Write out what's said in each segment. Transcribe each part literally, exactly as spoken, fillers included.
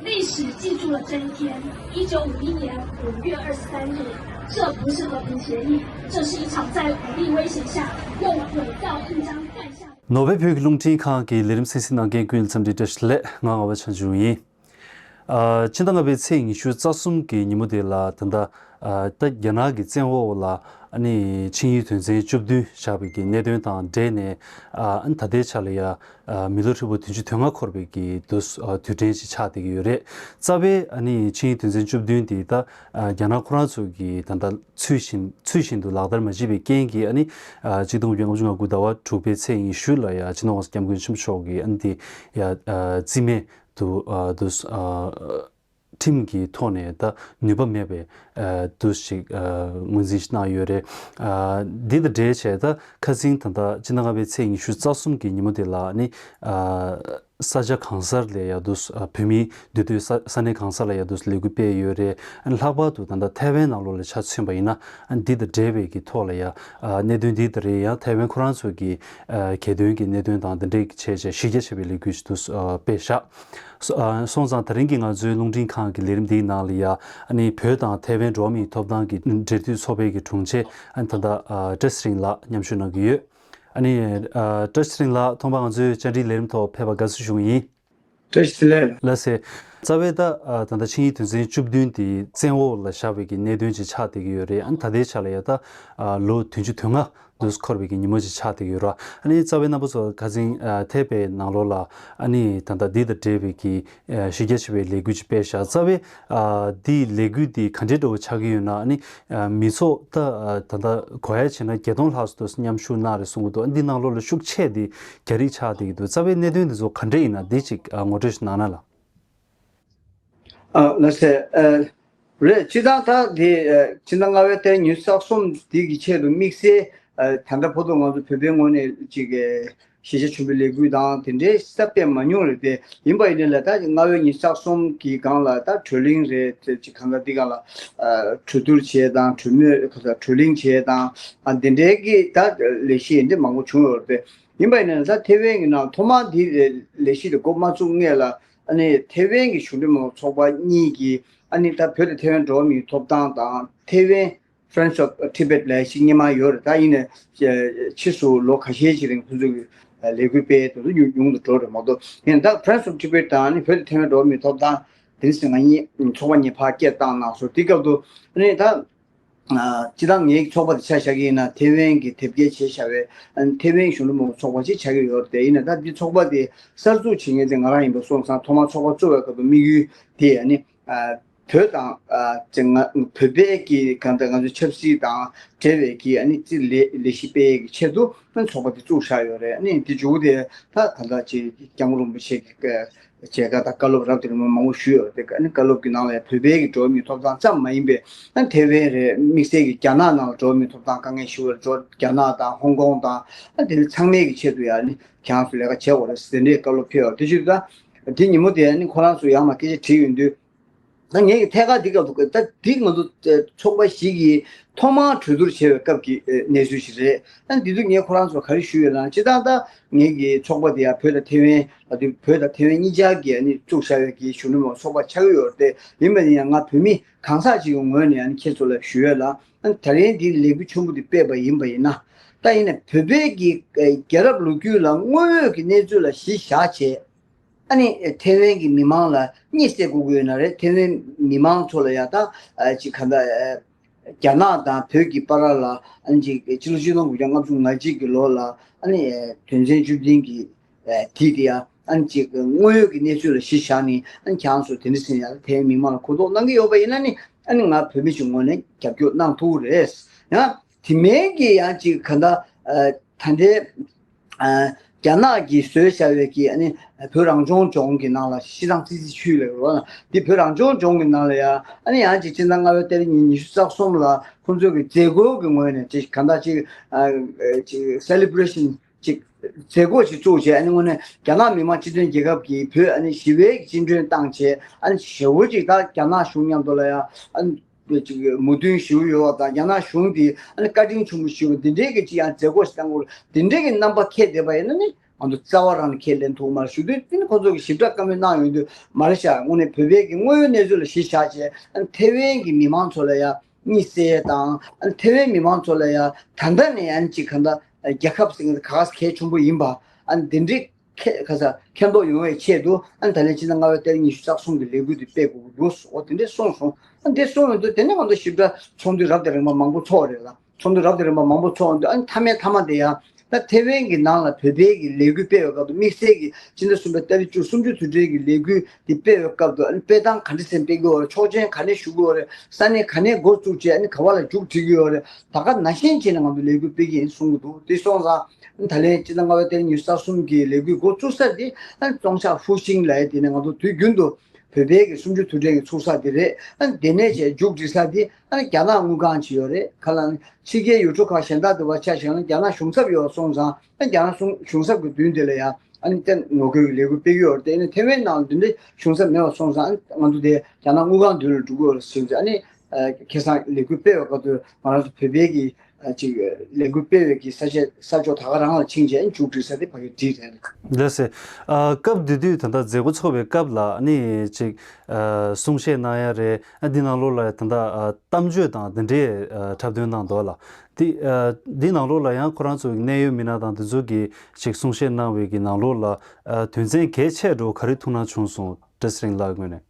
历史记住了这一天，一九五一年五月二十三日，这不是和平协议，这是一场在武力威胁下用伪造印章盖下的 ནོར་ཝེ་བོད་ཀྱི་རླུང་འཕྲིན་ཁང་གི་ལས་རིམ་གསན་གཟིགས་གནང་མཁན་ཀུན་ལ་འཚམས་འདྲི་བཀྲ་ཤིས་བདེ་ལེགས། ང་ངག་དབང་ཆོས་འབྱུང་ཡིན། ཨ། ཕྱི་ཟླ་ལྔ་པའི་ཚེས་ཉི་ཤུ་རྩ་གསུམ་གྱི་ཉིན་མོ་དེ་ལ་ད་ལྟ་ཨ། ད་རྒྱ་ནག་གི་བཙན་འོག་ལ་ཨ་ནི་ཆིངས་ཡིག་དོན་ཚན་བཅུ་བདུན་བཞག་པའི་གི་གནད་དོན་དང་འབྲེལ་ནས། ཨ། ཨ་ནི་ད་ལྟའི་ཆ་ལ་ཡ། ཨ། མི་ལོ་ཧྲིལ་པོ་བདུན་ཅུ་དོན་ལྔ་འཁོར་བའི་གི་དུས་ཨ། དུས་དྲན་ཅིག་ཆགས་བསྡད་ཀྱི་ཡོད་རེད། རྩ་བའི་ཨ་ནི་ཆིངས་ཡིག་དོན་ཚན་བཅུ་བདུན་དེ་ད་ཨ། རྒྱ་ནག་ཁོ་རང་ཚོ་གིས་ད་ལྟ་ཚུལ་བཞིན་ཚུལ་བཞིན་དུ་ལག་བསྟར་མ་བྱས་པའི་རྐྱེན་གྱིས། ཨ་ནི་ཨ། གཅིག་སྟོང་དགུ་བརྒྱ་ལྔ་བཅུ་ང་དགུ་ཟླ་བ་དྲུག་པའི་ཚེས་ཉི་ཤུ་ལ་ཡ་སྤྱི་ནོར་༸གོང་ས་༸སྐྱབས་མགོན་ཆེན་པོ་མཆོག་གིས་ཨ་ནི་དེ་ཡ། ཨ། རྩིས་མེད་དུ་ཨ། དུ་ཨ། ཁྲིམས་ཀྱི་ཐོག་ནས་ད་ནུས་པ་མེད་པའི་ཨ། དུ་ཞིག་ཨ། ངོས་འཛིན་ཞིག་གནང་ཡོད་རེད། ཨ། འདི་དང་འབྲེལ་བྱས་ད་ཁ་སང་ད་ལྟ་ཕྱི་ཟླ་ལྔ་པའི་ཚེས་ཉི་ཤུ་རྩ་གསུམ་གྱི་ཉིན་མོ་དེ་ལ་ནི། ཨ། ས་ཆ་གང་སར་ལ་ཡ་དུ་ཨ། བོད་མིའི་འདུས་སྡོད་ས་ས་གནས་གང་སར་ལ་ཡ་དུ་ལས་འགུལ་སྤེལ་ཡོད་རེད། ཨ་ནི་ལྷག་པར་དུ་ད་ལྟ་ཐའེ་ཝན་ནང་ལོགས་ལ་ཆ་མཚོན་པ་ཡིན་ན། ཨ། འདི་དང་འབྲེལ་བའི་གི་ཐོག་ལ་ཡ། ཨ། གནད་དོན་འདི་ལྟར་ཡང་ཐའེ་ཝན་ཁོ་རང་ཚོ་གི་ཨ། གྱེས་དོན་གྱི་གནད་དོན་དང་འདི་འདྲའི་གི་བྱས་བྱས་གཞི་རྒྱ་ཆེ་བའི་ལས་འགུལ་ཞིག་ཏུ་ཨ། སྤེལ་བཞག་སོ། ཨ། སོང་ཙང་དེ་རིང་གི་ང་ཚོའི་རླུང་འཕྲིན་ཁང་གི་ལས་རིམ་འདིའི་ནང་ལ་ཡ། ཨ་ནི་བོད་དང་ཐའེ་ཝན་འགྲོ་བ་མིའི་ཐོབ་ཐང་གི་འབྲེལ་མཐུད་ཚོགས་པའི་གི་དྲུང་ཆེ། ཨ་ནི་ད་ལྟ་ཨ། བཀྲ་ཤིས་ཚེ་རིང་ལགས་མཉམ་ཞུགས་གནང་གི་ཡོད། ཨ་ནི་ཨ། བཀྲ་ཤིས་ཚེ་རིང་ལགས། ཐོག་མར་ང་ཚོའི་བཅར་འདྲིའི་ལས་རིམ་ཐོག་ཕེབས་པར་དགའ་བསུ་ཞུ་གི་ཡིན། བཀྲ་ཤིས་བདེ་ལེགས། ལགས་སེ། རྩ་བའི་ད་ཨ། ད་ལྟ་ཆིངས་ཡིག་དོན་ཚན་བཅུ་བདུན་དེ་བཙན་འོག་ལ་བཞག་པའི་གི་གནད་དོན་ཅིག་ཆགས་བསྡད་ཀྱི་ཡོད་རེད། ཨ་ནི་ད་ལྟའི་ཆ་ལ་ཡ་ད་ཨ། ལོ་བདུན་ཅུ་དོན་ལྔ་དུ་འཁོར་བའི་གི་ཉིན་མོ་ཅིག་ཆགས་བསྡད་ཀྱི་ཡོད་རེད། ཨ་ནི་རྩ་བའི་རྣམ་པ་ཚོ་ཁ་སང་ཨ། ཐེ་བའི་ནང་ལོགས་ལ་ཨ་ནི་ད་ལྟ་འདི་དང་འབྲེལ་བའི་གི་ཨ། གཞི་རྒྱ་ཆེ་བའི་ལས་འགུལ་ཅིག་སྤེལ་བཞག་རྩ་བའི་ཨ། འདིའི་ལས་འགུལ་འདི་ག་འདྲའི་འདྲ་བོ་ཆགས་ཀྱི་ཡོད་ན། ཨ་ནི་ཨ། མི་ཚོགས་ད་ཨ། ད་ལྟ་གོ་ཡ་བྱས་ན་བརྒྱད་སྟོང་ལྷག་ཙམ་མཉམ་ཞུགས་གནང་རེད་གསུང་གི་འདུག་འདི་ནང་ལོགས་ལ་ཤུགས་ཆེ་འདི་རྒྱ་རིགས་ཆགས་བསྡད་ཀྱི་འདུག་རྩ་བའི་གནད་དོན་འདི་ཚོ་ག་འདྲ་ཡིན་ན་འདི་ཅིག་ཨ། ངོ་སྤྲོད་ཞིག་གནང་ན་ལ། ཨ། ལགས་སེ། ཨ། རེད། སྤྱིར་བཏང་ད་འདི་ཨ། ཕྱི་ཟླ་ལྔ་པའི་ཚེས་ཉི་ཤུ་རྩ་གསུམ་འདི་གི་ཆེད་དུ་དམིགས་བསལ་ཨ། ད་ལྟ་བར་དུ་ང་ཚོ་བོད་པའི་ངོས་ནས་ཅིག་གཞི་རྒྱ་ཆེན་པོའི་ལས་འགུལ་དང་དེ་འདྲའི་ས་སྤེལ་མ་མྱོང་རེད་དེ། ཡིན་པ་ཡིན་ནའི་ལ་ད་ལྔ་པའི་ཉི་ཤུ་རྩ་གསུམ་གྱི་སྒང་ལ་ད་གྲོས་གླེང་རེད་དེ། ཅིག་གང་ལྟར་འདི་སྒང་ལ་ཨ། གྲོས་བསྡུར་བྱས་དང་གྲོས་མོལ་ག་ས་གྲོས་གླེང་བྱས་དང་། ཨ། འདི་འདྲའི་གི་ད་ལས་གཞི་འདི་མང་པོ་བྱུང་ཡོད་རེད་དེ། ཡིན་པ་ཡིན་ནའི་ད་ཐེ་ཝན་གྱི་ནང་ཐོག་མར་འདི་ལས་གཞི་དེ་འགོ་མ་བཙུགས་སྔོན་ལ། ཨ་ནི་ཐེ་ཝན་གྱི་གཞུང་འབྲེལ་མ་ཚོགས་པ་གཉིས་ཀྱིས་ཨ་ནི་ད་བོད་དང་ཐེ་ཝན་འགྲོ་བ་མིའི་ཐོབ་ཐང་དང་། ཐེ་ཝན་Friends of Tibet ལབ་ཞིག་སྔོན་མ་ཡོད་རེད། ད་ཡིན་ནའི་ཕྱིས་སུ་ལོ་ཁ་ཤས་ཤིག་རིང་ཁོང་ཚོ་གི་ལས་འགུལ་སྤེལ་དེ་ཚོ་ཉུང་ཉུང་དུ་འགྲོ་རེད་མ་གཏོགས། ཡིན་ད་Friends of Tibet དང་ཨ་ནི་བོད་དང་ཐེ་ཝན་འགྲོ་བ་མིའི་ཐོབ་ཐང་དེ་ནི་ང་གཉིས་ཚོགས་པ་གཉིས་ཕར་བསྐྱལ་བཏང་གནང་སོང་། དེ་སྐབས་དུ་ཨ་ནི་ད་སྤྱིར་བཏང་ངའི་ཚོགས་པ་དེ་ཆ་བཞག་གི་ཡིན་ན་ཐེ་ཝན་གྱི་དེབ་སྐྱེལ་བྱས་བཞག་པའི་ཨ་ནི་ཐེ་ཝན་གཞུང་འབྲེལ་མ་ཚོགས་པ་ཅིག་ཆགས་ཀྱི་ཡོད་རེད་དེ། ཡིན་ནའི་ད་འདི་ཚོགས་པ་དེ་གསར་འཛུགས་བྱེད་མཁན་དེ་ང་རང་ཡིན་པ་སོང་ཙང་། ཐོག་མར་ཚོགས་པ་བཙུགས་པའི་སྐབས་དུ་དམིགས་ཡུལ་དེ་ཨ་ནི་ཨ། བོད་དང་ཨ། ཅེ་ང་བོད་པའི་གི་གང་ལྟར་ང་ཚོའི་ཆབ་སྲིད་དང་འབྲེལ་བའི་གི་ཨ་ནི་ཅི་ལས་ལས་གཞི་སྤེལ་ཡས་ཀྱི་ཆེད་དུ་ཨ་ནི་ཚོགས་པ་དེ་བཙུགས་བཞག་ཡོད་རེད། ཨ་ནི་དེ་མཇུག་དེ་ད་གང་ལྟར་ཅིག་སྐྱབས་མགོན་རིན་པོ་ཆེ་གི་མཇལ་ཁ་དང་བཀའ་སློབ་རབ་དང་རིམ་པ་མང་པོ་ཞུས་ཡོད་རེད། ཨ་ནི་བཀའ་སློབ་ཀྱི་ནང་ལ་ཡང་བོད་པའི་གི་འགྲོ་བ་མིའི་ཐོབ་ཐང་ཙམ་མ་ཡིན་པའི་ཨ་ནི་ཐེ་ཝན་རེད། དམིགས་བསལ་གྱི་རྒྱ་ནག་ནང་ལ་འགྲོ་བ་མིའི་ཐོབ་ཐང་དཀའ་ངལ་ཞུ་བར་འགྲོ། རྒྱ་ནག་དང་ཧོང་ཀོང་དང་ཨ་ནི་དེ་ཚང་མའི་གི་ཆེད་དུ་ཡང་ཨ་ནི་ཁྱེད་རང་ཚོ་ལས་ཀ་བྱེད་དགོས་རེད་ཟེར་དེ་འདྲའི་བཀའ་སློབ་ཕེབས་ཡོད་རེད། དེ་བྱེད་དུས་ད་དེ་ཉིན་མོ་དེ་ཨ་ནི་ཁོ་རང་ཚོ་ཡར་མར་སྐད་ཆ་དྲིས་ཡོང་དུས། ད་ངས་ཀྱི་ཐད་ཀར་འདི་སྐབས་སུ་ད་འདི་ང་ཚོ་ཚོགས་པ་ཞིག་གིས་ཐོག་མར་གྲོས་བསྡུར་བྱས་པའི་སྐབས་ཀྱི་གནས་ཚུལ་ཞིག་རེད། ད་འདི་དུས་ངས་ཁོ་རང་ཚོར་ག་རེ་ཞུས་ཡོད་ལབ་ན། སྤྱིར་བཏང་ད་ངེད་ཀྱི་ཚོགས་པ་འདི་ཡང་བོད་དང་ཐེ་ཝན་ལ་དུས་བོད་དང་ཐེ་ཝན་གཉིས་ཆར་གྱི་ཨ་ནི་བཙུགས་བཞག་པའི་གི་གཞུང་འབྲེལ་མ་ཚོགས་པ་ཆགས་ཀྱི་ཡོད་རེད་དེ། ཡིན་པ་ཡིན་ཡང་ང་བོད་མི་གང་ཟག་ཅིག་གི་ངོས་ནས་ཨ་ནི་ཁྱེད་ཚོ་ལ་ཞུ་ཡས་ལ། ཨ་ནི་ད་རིང་འདི་ལས་འགུལ་ཆེན་པོ་འདི་སྤེལ་བ་ཡིན་པ་ཡིན་ན། ད་ཡིན་ན་བོད་པའི་གི་རྒྱལ་རབས་ལོ་རྒྱུས་ལ་དངོས་ཡོད་ཀྱི་གནས་ཚུལ་ལ་གཞི་བཞག་བྱས། ཨ་ནི་ཐེ་ཝན་གྱི་མི་མང་ལ་གཉིད་སད་དགོས་ཀྱི་ཡོད་ན་རེད། ཐེ་ཝན་མི་མང་ཚོ་ལ་ཡང་ད་ཨ་ཅིག་ག་འདྲ་ཨ་རྒྱ་ནག་དང་བོད་ཀྱི་བར་ལ་ཨ་ནི་ཅིག་ཕྱི་ལོ་ཆིག་སྟོང་དགུ་བརྒྱ་ལྔ་བཅུ་ང་གཅིག་གི་ལོ་ལ་ཨ་ནི་དོན་ཚན་བཅུ་བདུན་གྱི་ཨ་དེ་དེ་ཡང་ཨ་ནི་ཅིག་དངོས་ཡོད་ཀྱི་གནས་ཚུལ་ལ་གཞི་བཞག་ནས། ཨ་ནི་ཁྱེད་རང་ཚོ་དེ་འདྲ་ཟེར་ཡང་ཐེ་ཝན་མི་མང་ལ་གོ་རྟོགས་གནང་གི་ཡོད་པ་ཡིན་ན་ནི། ཨ་ནི་ང་བོད་མི་ཞིག་ངོས་ནས་རྒྱབ་སྐྱོར་གནང་ཐུབ་ཀྱི་རེད། ཡང་དེ་མིན་གྱི་ཡང་ཅིག་ག་འདྲ་ཨ་ད་ལྟའི་ཨ་རྒྱ་ནག་གིས་བཟོས་བཞག་པའི་གི་ཨ་ནི་བོད་རང་སྐྱོང་ལྗོངས་ཀྱི་ནང་ལ་ཤིས་ཐང་ཙི་ཙི་ཆུས་ལབ་རོགས་ན། འདི་བོད་རང་སྐྱོང་ལྗོངས་ཀྱི་ནང་ལ་ཡ་ཨ་ནི་ཡང་ཅིག་སྤྱི་ཟླ་ལྔ་པའི་ཏ་རིག་ཉི་ཉི་ཤུ་རྩ་གསུམ་ལ་ཁོང་ཚོ་གི་མཛད་སྒོ་གི་ངོས་ནས་ཅིག་ག་འདྲ་ཅིག་ཨ་ཅིག་སེ་ལི་བྷི་རེ་ཤན་ཅིག་མཛད་སྒོ་ཞིག་བཙུགས་བྱས། ཨ་ནི་དངོས་གནས་རྒྱ་ནག་མི་དམངས་སྤྱི་མཐུན་རྒྱལ་ཁབ་ཀྱིས་བོད་ཨ་ནི་ཞི་བའི་སྤྱི་མགྲོན་བཏང་བྱས། ཨ་ནི་ཞེ་པོ་ཅིག་ད་རྒྱ་ནག་གཞུང་མཉམ་དུ་ལ་ཡ་ཨ་ནི་ཅིག་མོས་མཐུན་ཞུ་ཡོད་པ་དང་། རྒྱ་ནག་གཞུང་གིས་ཨ་ནི་བཀའ་དྲིན་ཆེན་པོ་ཞུ་བ་འདི་འདྲའི་གི་ཅིག་ཡང་མཛད་སྒོ་ཞིག་བཏང་དགོས། འདི་འདྲའི་གི་རྣམ་པ་འཁྱེར་བསྡད་པ་ཡིན་ན་ནི་ ང་ཚོ་རྩ་བ་རང་ནས་ཁས་ལེན་ཐུབ་མ་རེད། ཞུ་དུས་དེ་ནི་ཁོ་ཚོ་གིས་ཞིབ་ཕྲ་བཀའ་མོལ་གནང་ཡོང་དུས་མ་རེད་ཤག་དངོས་གནས་བོད་པའི་གི་དངོས་ཡོད་གནས་ཚུལ་ལ་གཞི་བཞག་བྱས་ཨ་ནི་ཐེ་ཝན་གྱི་མི་མང་ཚོ་ལ་ཡང་དམིགས་བསལ་དང་ཨ་ནི་ཐེ་ཝན་མི་མང་ཚོ་ལ་ཡང་ད་ལྟ་ནས་ཨ་ནི་ཅིག་གང་ལྟར་རྒྱལ་ཁབ་ཟེར་མཁན་དེ་ག་ག་གལ་ཆེན་པོ་ཡིན་པ་ཨ་ནི་དེ་འདྲའི་ཁེ་ག་ས་མཁྱེན་རྟོགས་ཡོང་བའི་ཆེད་དུ་ཨ་ནི་ད་ལན་ཕྱི་ཟླ་ལྔ་པའི་ཏ་རིག་ཉི་ཤུ་རྩ་གསུམ་གྱི་ལས་འགུལ་དེ་སྤེལ་དགོས་ཀྱི་འདུག་ཟེར་འོ་དེ་འདྲས་གསུངས་སོང་། ཨ་ནི་དེ་གསུངས་ཡོང་དུས་དེ་ནས་ང་ཚོ་ཞིབ་ཕྲ་ཚོགས་འདུ་རབ་དང་རིམ་པ་མང་པོ་ཚོགས་རེད་ལ། ཚོགས་འདུ་རབ་དང་རིམ་པ་མང་པོ་ཚོགས་འདུག་ཨ་ནི་མཐའ་མའི་མཐའ་མ་དེ་ཡང་ད་ཐེ་ཝན་གྱི་ནང་ལ་བོད་པའི་གི་ལས་འགུལ་སྤེལ་བའི་སྐབས་དུ་དམིགས་བསལ་གྱི་སྤྱི་ཟླ་གསུམ་པའི་ཏ་རིག་བཅུ་གསུམ་བཅུ་དུས་དྲན་གྱི་ལས་འགུལ་འདི་སྤེལ་བའི་སྐབས་དུ་ཨ་ནི་སྤེལ་སྟངས་ག་འདྲ་སེ་སྤེལ་གྱི་ཡོད་རེད། ཆོག་མཆན་ག་ནས་ཞུ་གི་ཡོད་རེད། ས་གནས་ག་ནས་འགོ་བཙུགས་བྱས་ཨ་ནི་ག་བ་ལ་མཇུག་སྒྲིལ་གྱི་ཡོད་རེད། ད་ག་ནང་བཞིན་བྱས་ནས་ང་ཚོ་ལས་འགུལ་སྤེལ་གྱི་ཡིན་གསུང་གི་འདུག་དེ་སོང་ཙང་ད་ལན་སྤྱི་ཟླ་ལྔ་པའི་ཏ་རིག་ཉི་ཤུ་རྩ་གསུམ་གྱི་ལས་འགུལ་འགོ་བཙུགས་ས་དེ་ཨ་ནི་ཙོང་ཆ་ཧྥུ་ཤིང་ལབ་ཡས་དེ་ནས་ང་ཚོ་དུས་རྒྱུན་དུ་བོད་པའི་གི་གསུམ་བཅུ་དུས་དྲན་གྱི་ཚུགས་ས་དེ་རེད། ཨ་ནི་དེ་ནས་བྱས་མཇུག་སྒྲིལ་ས་དེ་ཨ་ནི་རྒྱ་ནག་དངུལ་ཁང་ཅིག་ཡོད་རེད། ག་ལ་ནི་ཕྱི་རྒྱལ་ཡུལ་གྲུ་ཁག་གཞན་དག་དུ་བ་ཆ་བཞག་ན་རྒྱ་ནག་གཞུང་ཚབ་ཡོད་སོང་ཙང་ཨ་ནི་རྒྱ་ནག་གཞུང་གཞུང་ཚབ་ཀྱི་མདུན་དེ་ལ་ཡང་ཨ་ནི་ཏན་ངོ་རྒོལ་གྱི་ལས་འགུལ་སྤེལ་གྱི་ཡོད་རེད་དེ། ཨ་ནི་ཐེ་ཝན་ནང་ལ་འདི་འདྲའི་གཞུང་ཚབ་མེད་པ་སོང་ཙང་ཨ་ནི་ང་ཚོ་དེ་རྒྱ་ནག་དངུལ་ཁང་མདུན་ལ་འགྲོ་གི་ཡོད་རེད་ཟེར་ཙང་ཨ་ནི། ཁ་སང་ལས་འགུལ་སྤེལ་བའི་སྐབས་དུ་ང་རང་ཚོ་བོད་པའི་གི་ཅིག་ལས་འགུལ་སྤེལ་བའི་གི་ས་ཆ་ས་ཕྱོགས་ད་ག་རང་ལ་ཕྱིན་རྗེས་མཇུག་སྒྲིལ་ས་དེ་ཕ་གི་བྲིས་རེད། ལགས་སེ། སྐབས་དེ་དུས་ད་ལྟ་མཛད་སྒོ་ཚོགས་པའི་སྐབས་ལ་ནི་ཅིག་གསུང་བཤད་གནང་ཡ་རེད། འདི་ནང་ལོགས་ལ་ད་ལྟ་གཏམ་བརྗོད་དང་དེ་འདྲའི་འཁྲབ་སྟོན་གནང་འདུག་ལ། འདི་འདི་ནང་ལོགས་ལ་ཡང་ཁོ་རང་ཚོའི་གནད་ཡོད་མི་སྣ་དང་དེ་ཚོ་གི་ཅིག་གསུང་བཤད་གནང་བའི་གི་ནང་ལོགས་ལ་དོན་ཚན་གལ་ཆེ་འགྲོ་ག་རེ་ཐུགས་སྣང་བྱུང་སོང་བཀྲ་ཤིས་ཚེ་རིང་ལགས་ངོས་ནས།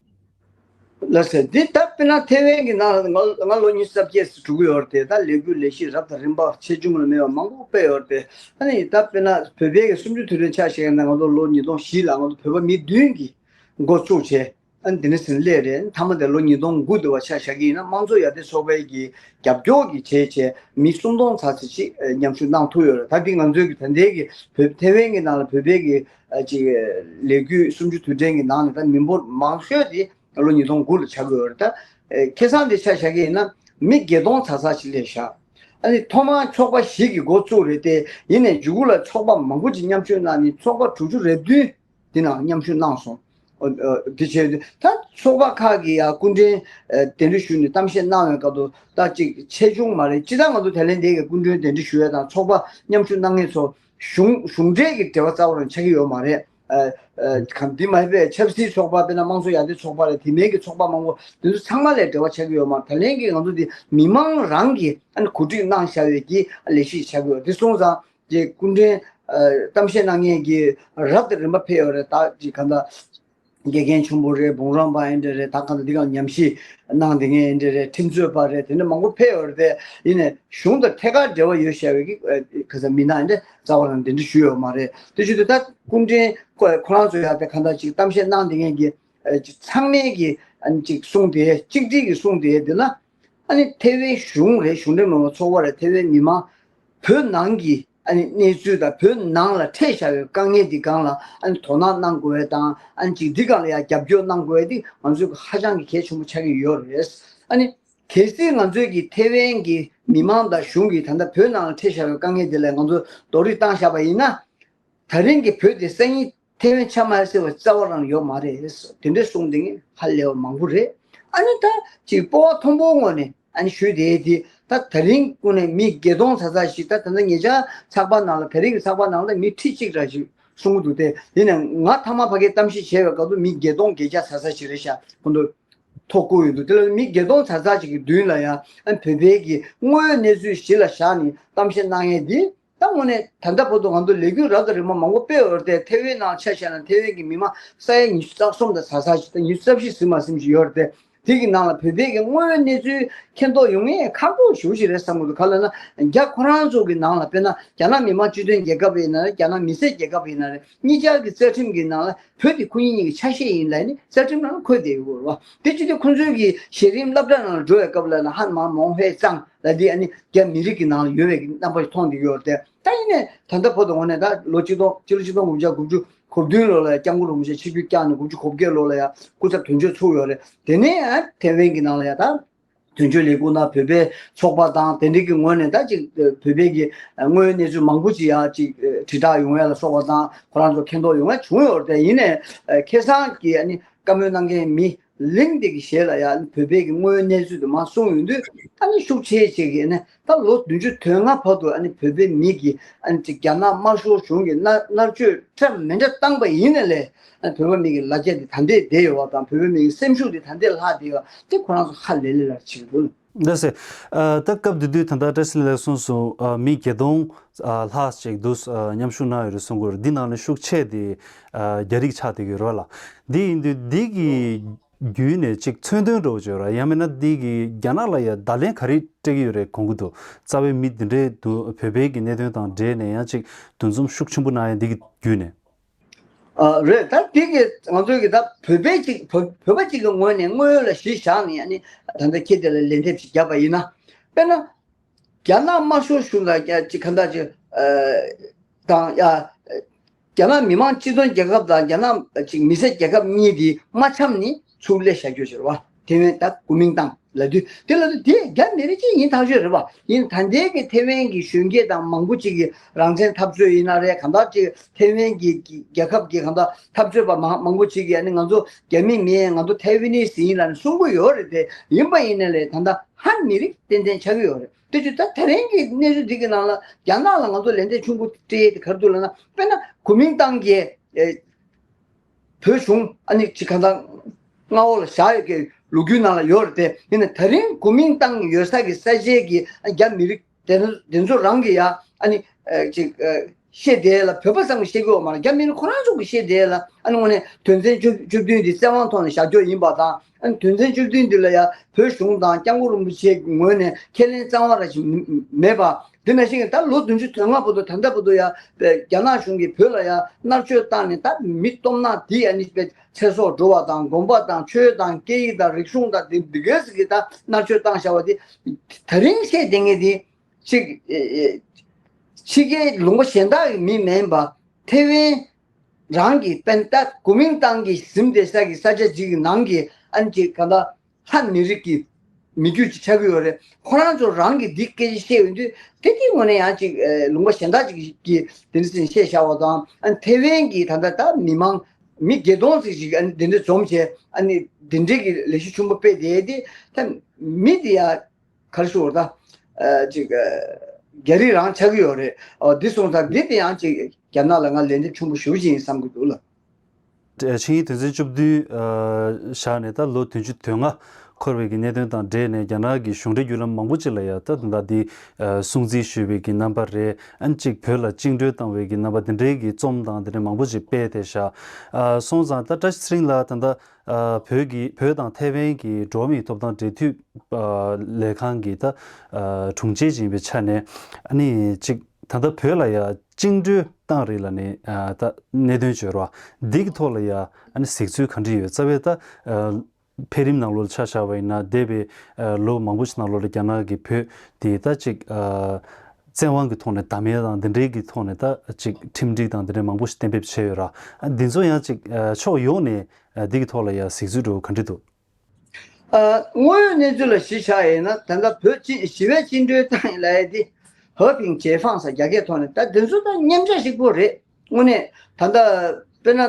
ལགས་སེ། འདི་ད་དཔེར་ན་ཐེ་ཝན་གྱི་ནང་ལ་ང་ང་ལོ་ཉི་ཤུ་རྩ་བརྒྱད་ཙམ་འགྲོ་གི་ཡོད་རེད་དེ། ད་ལས་འགུལ་ལས་གཞི་རབ་དང་རིམ་པ་ཆེ་ཆུང་ལ་མེད་པ་མང་པོ་སྤེལ་ཡོད་རེད་དེ། ཨ་ནི་ད་དཔེར་ན་བོད་པའི་གི་གསུམ་བཅུ་དུས་དྲན་ཆ་བཞག་ན་ང་ཚོ་ལོ་ཉིས་སྟོང་བཞི་ལ་ང་ཚོ་བོད་པ་མི་བདུན་གྱིས་འགོ་བཙུགས་བྱས་ཨ་ནི་འདི་ནས་ཟིན་སླེབས་རེད། མཐའ་མ་དེ་ལོ་ཉིས་སྟོང་དགུ་དུ་བ་ཆ་བཞག་གི་ཡིན་ན་དམངས་གཙོ་ཡར་ཐོན་ཚོགས་པའི་གི་རྒྱབ་སྐྱོར་གྱི་བྱས་བྱས་མི་སུམ་སྟོང་ཙམ་ཙམ་ཅིག་མཉམ་ཞུགས་གནང་ཐུབ་ཡོད་རེད། ད་འདི་ང་ཚོའི་གི་ད་ལྟའི་གི་བོད་ཐེ་ཝན་གྱི་ནང་ལ་བོད་པའི་གི་ཅིག་ལས་འགུལ་གསུམ་བཅུ་དུས་དྲན་གྱི་ནང་ནས་ད་མི་འབོར་མང་ཤོས་དེ་ལོ་ཉིས་སྟོང་དགུ་ལ་ཆགས་ཀྱི་ཡོད་རེད། ད་ཁ་སང་དེ་ཆ་བཞག་གི་ཡིན་ན་མི་བརྒྱད་སྟོང་ཙམ་ཙམ་ཅིག་སླེབས་ཤག་ཨ་ནི་ཐོག་མར་ཚོགས་པ་བཞི་གི་འགོ་བཙུགས་རེད་དེ། ཡིན་ནའི་མཇུག་ལ་ཚོགས་པ་མང་པོ་ཅིག་མཉམ་ཞུགས་གནང་ནས་ཚོགས་པ་དྲུག་ཅུ་རེ་བདུན་དེ་ནང་མཉམ་ཞུགས་གནང་སོང་། ཨོ་ཨོ་དེ་བྱས་ད་ཚོགས་པ་ཁག་གི་ཡང་སྐུ་མགྲོན་གདན་འདྲེན་ཞུས་ནས་གཏམ་བཤད་གནང་བའི་སྐབས་དུ་ད་ཅིག་ཆེ་ཆུང་མ་རེད། སྤྱིར་བཏང་ང་ཚོ་ད་ལན་འདི་གི་སྐུ་མགྲོན་གདན་འདྲེན་ཞུ་ཡས་དང་ཚོགས་པ་མཉམ་ཞུགས་གནང་མཁན་ཚོ་གཞུང་གཞུང་འབྲེལ་གྱི་འབྲེལ་བ་རྩ་བ་རང་ཆགས་ཀྱི་ཡོད་མ་རེད། ཨ་ཨ་གང་འདི་མ་ཡིན་པའི་ཆབ་སྲིད་ཚོགས་པ་དཔེར་ན་དམངས་གཙོ་ཡར་ཐོན་ཚོགས་པ་རེད། དེ་མིན་གྱི་ཚོགས་པ་མང་པོ་དེ་ཚོ་ཚང་མ་ལས་འབྲེལ་བ་ཆགས་ཀྱི་ཡོད་མ་རེད། ད་ལན་གྱི་ང་ཚོ་འདི་མི་མང་རང་གི་ཨ་ནི་གོ་སྒྲིག་གནང་བཞག་པའི་གི་ལས་གཞི་ཆགས་ཀྱི་ཡོད། དེ་སོང་ཙང་ཀྱི་སྐུ་མགྲོན་ཨ་གཏམ་བཤད་གནང་མཁན་གྱི་རབ་དང་རིམ་པ་ཕེབས་ཡོད་རེད། ད་ཀྱི་གང་ལྟར་དགེ་རྒན་ཆེན་པོ་རེད། བུང་རམས་པ་ཡིན་འདྲ་རེད། ད་གང་ལྟར་འདི་ག་ཉམས་ཞིབ་གནང་བསྡད་མཁན་ཡིན་འདྲ་རེད། ཁྲིམས་རྩོད་པ་རེད། དེ་འདྲ་མང་པོ་ཕེབས་ཡོད་རེད་དེ། ཡིན་ནའི་གཞུང་དང་ཐད་ཀར་འབྲེལ་བ་ཡོད་བཞག་པའི་གི་ཨ་ག་ས་མི་སྣ་ཡིན་འདྲ་རྩ་བ་རང་གདན་འདྲེན་ཞུས་ཡོད་མ་རེད། དེ་བཞིན་དུ་ད་སྐུ་མགྲོན་ཁོ་ཁོ་རང་ཚོ་ཡང་དེ་གང་ལྟར་ཅིག་གཏམ་བཤད་གནང་བསྡད་མཁན་གྱི་ཨ་ཅིག་ཚང་མས་ཀྱི་ཨ་ནི་ཅིག་གསུང་དེ་གཅིག་སྒྲིལ་གྱི་གསུང་དེ་འདི་ན། ཨ་ནི་ཐེ་ཝན་གཞུང་རེད། གཞུང་འབྲེལ་མ་ཡིན་པ་ཚོགས་པ་རེད། ཐེ་ཝན་མི་མང་བོད་ནང་གི་ཨ་ནི་གནས་ཚུལ་དང་བོད་ནང་ལ་འཕྲད་བཞག་པའི་དཀའ་ངལ་འདི་སྒང་ལ་ཨ་ནི་དོ་སྣང་གནང་དགོས་པ་དང་ཨ་ནི་ཅིག་འདི་སྒང་ལ་ཡང་རྒྱབ་སྐྱོར་གནང་དགོས་པ་འདི་ང་ཚོའི་ཧ་ཅང་གི་གལ་ཆེན་པོ་ཆགས་ཀྱི་ཡོད་རེད། ཨ་ནི་གལ་སྲིད་ང་ཚོའི་གི་ཐེ་ཝན་གྱི་མི་མང་དང་གཞུང་གིས་ད་ལྟ་བོད་ནང་ལ་འཕྲད་བཞག་པའི་དཀའ་ངལ་འདི་ལ་ང་ཚོ་རྡོག་རོལ་བཏང་བཞག་པ་ཡིན་ན། ད་རིང་གི་བོད་དེ་སང་ཉིན་ཐེ་ཝན་ཆགས་མ་ཟེར་བ་རྩ་བ་རང་ཡོད་མ་རེད། དེ་འདྲའི་གསུང་དེ་ངས་ཧ་ལས་པ་མང་པོ་རེད། ཨ་ནི་ད་ཅིག་སྤོབས་པ་མཐོན་པོའི་ངོས་ནས་ཨ་ནི་ཞུས་དེ་དེ་ད་ད་རིང་ཀུན་ནས་མི་བརྒྱད་སྟོང་ཙམ་ཙམ་ཞིག་ད་ད་ལྟ་ཉེ་ཆར་ཚགས་པར་ནང་ལ་ད་རིང་གི་ཚགས་པར་ནང་ལ་མི་ཁྲི་གཅིག་ར་ཞིག་གསུང་གི་འདུག་སྟེ། ཡིན་ནའི་ང་ཐ་མ་ཕ་གིར་གཏམ་བཤད་བྱས་པའི་སྐབས་དུ་མི་བརྒྱད་སྟོང་བརྒྱད་བརྒྱ་ཙམ་ཙམ་ཞིག་རེད་ཤག་ཁོང་ཚོ་ཐོ་བཀོད་ཡོད་འདུག་དེ་ལ་མི་བརྒྱད་སྟོང་ཙམ་ཙམ་ཞིག་གི་མདུན་ལ་ཡང་ཨ་ནི་བོད་པའི་གི་དངོས་ཡོད་གནས་ཚུལ་གཞི་ལ་བཞག་ནས་གཏམ་བཤད་གནང་ཡས་འདི། ད་དངོས་གནས་ད་ལྟ་བར་དུ་ང་ཚོ་ལས་འགུལ་རབ་དང་རིམ་པ་མང་པོ་སྤེལ་ཡོད་རེད་དེ། ཐེ་ཝན་ནང་ཆ་བཞག་ན་ཐེ་ཝན་གྱི་མི་མང་ས་ཡ་ཉི་ཤུ་རྩ་གསུམ་དང་ས་ས་ཞིག་དང་ཉི་ཤུ་རྩ་བཞི་ཟིན་མ་ཟིན་ཞིག་ཡོད་རེད་དེ། དེ་གི་ནང་ལ་བོད་པའི་གི་དངོས་ཡོད་གནས་ཚུལ་མཁྱེན་རྟོགས་ཡོང་ངེས་ཁག་པོ་ཞེ་པོ་ཞིག་རེད་བསམ་གི་འདུག་ག་ལ་ན་རྒྱ་ཁོ་རང་ཚོ་གི་ནང་ལ་དཔེར་ན་རྒྱ་ནག་མི་དམངས་སྤྱི་མཐུན་རྒྱལ་ཁབ་ཡིན་ན་རེད། རྒྱ་ནག་མི་སེར་རྒྱལ་ཁབ་ཡིན་ན་རེད། གཉིས་ཆར་གི་རྩ་ཁྲིམས་གི་ནང་ལ་བོད་དེ་ཁོ་གཉིས་གཉིས་ཀྱི་ཆ་ཤས་ཡིན་ལབ་ནས་རྩ་ཁྲིམས་ནང་འཁོད་བསྡད་ཡོད་རེད་བ། དེ་བྱས་ཏེ་ཁོ་ཚོའི་གི་གཞི་རིམ་སློབ་གྲྭ་ནང་ལ་འགྲོ་བའི་སྐབས་ལ་ན་ཧན་མང་མོང་ཧེ་ཙང་ལ་དེ་ཨ་ནི་རྒྱ་མི་རིགས་ཀྱི་ནང་ལ་ཡོད་པའི་རྣམ་པ་ཞིག་མཐོང་བསྡད་ཡོད་རེད་དེ། ད་ཡིན་ནའི་ད་ལྟ་བར་དུ་འོ་ནས་ད་ལོ་གཅིག་སྟོང་སྤྱི་ལོ་གཅིག་སྟོང་དགུ་བརྒྱ་དགུ་བཅུ་གོ་བདུན་ལོ་ལ་ཡ་སྐྱབས་མགོན་རིན་པོ་ཆེ་ཆིབས་བསྒྱུར་བསྐྱངས་ནས་དགུ་བཅུ་གོ་བརྒྱད་ལོ་ལ་ཡ་སྐུ་ཚབ་དོན་གཅོད་ཚུགས་ཡོད་རེད། དེ་ནས་ཡང་ཐེ་ཝན་གྱི་ནང་ལ་ཡ་ད་དོན་གཅོད་ལས་ཁུངས་ནང་བོད་པའི་ཚོགས་པ་དང་དེ་འདྲའི་གི་ངོས་ནས་ད་ཅིག་བོད་པའི་གི་དངོས་ཡོད་གནས་ཚུལ་མང་པོ་ཅིག་ཡ་ཅིག་དྲིལ་བསྒྲགས་ཡོང་ཡ་ལ་སོགས་པ་དང་ཁོ་རང་ཚོ་མཁྱེན་རྟོགས་ཡོང་ཡ་བྱུང་ཡོད་རེད། དེ་ཡིན་ནའི་ཁ་སང་གི་ཨ་ནི་བཀའ་མོལ་གནང་མཁན་མི་ གླིང་དེ་གི་ཞལ་ལ་ཡང་བོད་པའི་གི་དངོས་ཡོད་གནས་ཚུལ་དུ་མར་གསུངས་ཡོང་དུས། ཨ་ནི་ཤུགས་ཆེ་ཆེ་གི་ནས་ད་ལོ་བདུན་ཅུ་དོན་ལྔ་བར་དུ་ཨ་ནི་བོད་པའི་མི་གི་ཨ་ནི་ཅིག་རྒྱ་ནག་དམར་ཤོག་གཞུང་གི་མནར་མནར་གཅོད་འདྲ་མི་འདྲ་བཏང་པ་ཡིན་ན་ལས། ཨ་ནི་བོད་པ་མི་གི་ལ་རྒྱ་དེ་ད་ལྟའི་བསྡད་ཡོད་པ་དང་། བོད་པ་མི་གི་སེམས་ཤུགས་དེ་ད་ལྟའི་ལྷག་བསྡད་ཡོད་པ་དེ་ཁོ་རང་ཚོ་ཧ་ལས་ལས་ལ་བྱེད་ཀྱི་འདུག། འདི་སེ། ཨ། ད་སྐབས་དེ་དུས་ད་ལྟ་བཀྲ་ཤིས་ལགས་གསུངས་སོང་། ཨ། མི་བརྒྱད་སྟོང་ཨ་ལྷག་ཅིག་འདུག། ཨ། མཉམ་ཞུགས་གནང་ཡོད་རེད་གསུང་གི་ཡོད་རེད། འདི་ནང་ནས་ཤུགས་ཆེ་དེ་ཨ་རྒྱ་རིགས་ཆགས་བསྡད་ཀྱི་ཡོད་རེད་བ་ལ། འདི་ཡིན་དུས་འདི་གི་བརྒྱུད་ནས་ཅིག་མཚོན་དོན་འདྲ་བོ་ཅིག་ཡོད་རེད། ཡང་མིན་ན་འདི་གི་རྒྱ་ནག་ལ་ཡང་བརྡ་ལན་ག་རེ་སྤྲད་ཀྱི་ཡོད་རེད་དགོངས་ཀྱི་འདུག། རྩ་བའི་མི་འདི་འདྲའི་འདུག། བོད་པའི་གི་གནད་དོན་དང་འབྲེལ་ནས་ཡང་ཅིག་འདུ་འཛོམས་ཤུགས་ཆེན་པོ་གནང་ཡ་འདི་གི་བརྒྱུད་ནས། ཨ། རེད། ད་དེ་གི་ང་ཚོའི་གི་ད་བོད་པའི་ཅིག་བོད་བོད་པ་ཅིག་གི་ངོས་ནས་དངོས་ཡོད་ལ་གཞི་བཞག་ནས་ཨ་ནི་ད་ལྟ་ཁྱེད་དེ་ལ་ལན་འདེབས་ཤིག་བརྒྱབ་པ་ཡིན་ན། དཔེར་ན་རྒྱ་ནག་དམར་ཤོག་གཞུང་དང་ཅིག་ག་འདྲ་ཅིག་ཨ་དང་ཡ། རྒྱ་ནག་མི་དམངས་སྤྱི་མཐུན་རྒྱལ་ཁབ་དང་རྒྱ་ནག་ཅིག་མི་སེར་རྒྱལ་ཁབ་གཉིས་དེ་མ་འཆམ་ནས་ཚུར་སླེབས་བཞག་རྒྱུ་ཟེར་བ། ཐེ་ཝན་ད་གོ་མིང་ཏང་ལབ་དུས་དེ་ལབ་དུས་དེ་རྒྱ་མི་རིགས་ཅིག་ཡིན་ཐག་ཆོད་རེད་བ། ཡིན་ད་ལྟའི་གི་ཐེ་ཝན་གི་གཞོན་སྐྱེས་དང་མང་པོ་ཅིག་གི་རང་བཙན་འཐབ་རྩོད་ཡིན་ན་རེད། གང་ལྟར་ཅིག་ཐེ་ཝན་གི་གི་རྒྱལ་ཁབ་ཀྱི་གང་ལྟར་འཐབ་རྩོད་པ་མང་མང་པོ་ཅིག་གིས་ཨ་ནི་ང་ཚོ་རྒྱ་མི་མིན། ང་ཚོ་ཐའེ་ཝན་ནིས་ཡིན་ལབ་ནས་གསུང་གི་ཡོད་རེད། དེ་ཡིན་པ་ཡིན་ན་ལས་ད་ལྟ་ཧན་མི་རིགས་ཏན་ཏན་ཆགས་ཀྱི་ཡོད་རེད། དེ་ཅིག་ད་དེ་རིང་གི་གནས་ཚུལ་འདི་གི་ནང་ལ་རྒྱ་ནག་ལ་ང་ཚོ་ལན་འདེབས་ཆེན་པོ་སྤྲད་ཡས་དེ་ག་རེ་འདུག་ལབ་ན། དཔེར་ན་གོ་མིང་ཏང་གིས་ཨེ་བོད་གཞུང་ཨ་ནི་ཅིག་གང་ལྟར་མངའ་འོག་ལ་བཞག་ཡོད་ཀྱི་ལོ་རྒྱུས་ནང་ལ་ཡོད་རེད། དེ་ཡིན་ན་དེ་རིང་གོ་མིང་ཏང་ཡོད་ས་གི་ས་ཆའི་གི་རྒྱ་མི་རིགས་དེ་ཚོ་དེ་ཚོ་རང་གི་ཡ་ཨ་ནི་ཨེ་ཅིག་ཨེ་བཤད་བསྡད་ལ། བོད་པ་ཙམ་གྱིས་བཤད་ཀྱི་ཡོད་མ་རེད། རྒྱ་མི་རིགས་ཁོ་རང་ཚོ་གིས་བཤད་བསྡད་ལ། ཨ་ནི་དངོས་གནས་དོན་ཚན་བཅུ་བཅུ་བདུན་འདི་བཙན་དབང་ཐོག་ནས་བཞག་རྒྱུ་ཡིན་པ་དང་། ཨ་ནི་དོན་ཚན་བཅུ་བདུན་འདི་ལ་ཡ་བོད་གཞུང་དང་སྐྱབས་མགོན་རིན་པོ་ཆེའི་ངོས་ནས་ཁས་ལེན་རྩ་བ་ར་ཞིག་མེད་པ། དེ་ནང་བཞིན་ད་ལོ་བདུན་ཅུ་དོན་ལྔ་བར་དུ་ད་ལྟ་བར་དུ་ཡ་རྒྱ་ནག་གཞུང་གིས་བོད་ལ་ཡ་མནར་གཅོད་བཏང་ནས། ད་མི་སྟོབས་ན་དེ་ཨ་ནི་ཚེ་སྲོག་འགྲོ་བ་དང་། དགོན་པ་དང་ཆོས་དང་སྐད་ཡིག་དང་རིག་གཞུང་དང་དེ་འདི་གས་ཀྱི་ད་མནར་གཅོད་བཏང་བཞག་པ་དེ་དེ་རིང་བཤད་བསྡད་མཁན་དེ་ཅིག་ཨེ་ཨེ་ཕྱི་རྒྱལ་ལུང་པ་གཞན་དག་གི་མི་མིན་པ། ཐེ་ཝན་རང་གི་པན་ཏ་གོ་མིང་ཏང་གིས་ཟིན་བསྡད་ས་གི་ས་ཆ་ཅིག་གི་ནང་གི་ཨ་ནི་ཅིག་ག་ད་ཧན་མི་རིགས་ཀྱི་མི་རྒྱུད་ཅིག་ཆགས་ཀྱི་ཡོད་རེད། ཁོ་རང་ཚོ་རང་གི་འདི་སྐད་ཆ་བཤད་ཡོང་དུས། དེ་དེའི་ངོས་ནས་ཡང་ཅིག་ཨེ་ལུང་པ་གཞན་དག་ཅིག་གིས་དེ་འདྲ་ཟིན་བཤད་བཞག་པ་དང་། ཨ་ནི་ཐེ་ཝན་གྱི་ད་ལྟ་ད་མི་མང་མི་བརྒྱད་སྟོང་ཙམ་ཞིག་ཨ་ནི་དེ་འདྲ་འཛོམས་བྱས། ཨ་ནི་དེ་འདྲའི་གི་ལས་གཞི་ཆེན་པོ་སྤེལ་བསྡད་དེ། ད་མི་དེ་ཡ་ག་རེ་ཞུ་དགོས་རེད། ད་ཨ་ཅིག་ཨ་རྒྱ་རིགས་རང་ཆགས་ཀྱི་ཡོད་རེད། ཨོ་འདི་སོང་ཙང་འདི་དེ་ཡང་ཅིག་རྒྱ་ནག་ལ་ང་ལན་འདེབས་ཆེན་པོ་ཞེ་པོ་ཅིག་ཡིན་བསམ་གྱི་འདུག་ལ། ཆིངས་ཡིག་དོན་ཚན་བཅུ་བདུན་བཞག་ནས་ད་ལོ་བདུན་ཅུ་དོན་ལྔ་འཁོར་བའི་གི་གནད་དོན་དང་འབྲེལ་ནས། རྒྱ་ནག་གི་གཞུང་འབྲེལ་བརྒྱུད་ལམ་མང་པོ་ཅིག་ལ་ཡ་ད་ད་འདི་སྲུང་བརྩི་ཞུས་པའི་གི་རྣམ་པ་རེད། ཨ་ནི་ཅིག་བོད་ལ་བཅིངས་འགྲོལ་བཏང་བའི་གི་རྣམ་པ་འདི་འདྲའི་གི་རྩོམ་དང་འདི་འདྲའི་མང་པོ་ཅིག་སྤེལ་ཏེ་བཞག། ཨ་སོང་ཙང་ད་བཀྲ་ཤིས་ཚེ་རིང་ལགས་ད་ལྟ་ཨ་བོད་ཀྱི་བོད་དང་ཐའེ་ཝན་གྱི་འགྲོ་བ་མིའི་ཐོབ་ཐང་འབྲེལ་མཐུད་ཨ་ལས་ཁང་གི་ད་ཨ་དྲུང་ཆེ་ཅིག་ཡིན་པའི་ཆ་ནས། ཨ་ནི་ཅིག་ད་ལྟ་བོད་ལ་ཡ་བཅིངས་འགྲོལ་བཏང་རེད་ལབ་ནས་ཨ་ད་གནད་དོན་བརྗོད་རོགས། འདི་གི་ཐོག་ལ་ཡ་ཨ་ནི་གཟིགས་ཚུལ་ག་འདྲ་ཡོད། རྩ་བའི་ད་ཨ་འཕེལ་རིམ་ནང་ལོགས་ལ་ཆ་བཞག་པ་ཡིན་ན། འདས་པའི་ཨ་ལོ་མང་པོ་ཞིག་ནང་ལོགས་ལ་རྒྱ་ནག་གིས་བོད་དེ་ད་ཅིག་ཨ་བཙན་དབང་གི་ཐོག་ནས་བདམས་ཡས་དང་འདི་འདྲའི་གི་ཐོག་ནས་ད་ཅིག་ཁྲིམས་སྒྲིག་དང་འདི་འདྲའི་མང་པོ་ཞིག་གཏན་འབེབས་བྱས་ཡོད་ར། ཨ་འདི་ཚོ་ཡང་ཅིག་ཨ་ཕྱོགས་ཡོངས་ནས་ཨ་འདི་གི་ཐོག་ལ་ཡ་གཟིགས་ཚུལ་འདྲ་བོ་ག་འདྲ་འདུག། ཨ་དངོས་ཡོད་གནས་ཚུལ་ལ་གཞི་བཞག་ཡིན་ན། ད་ལྟ་བོད་སྤྱི་ཞི་བའི་བཅིངས་འགྲོལ་བཏང་ཡིན་ལབ་ཡས་དེ་和平解放ཟེར་རྒྱ་སྐད་ཐོག་ནས། ད་དེ་ཚོ་ད་མཉམ་བཞག་གཅིག་པོ་རེད། དངོས་གནས་ད་ལྟ་དཔེར་ན་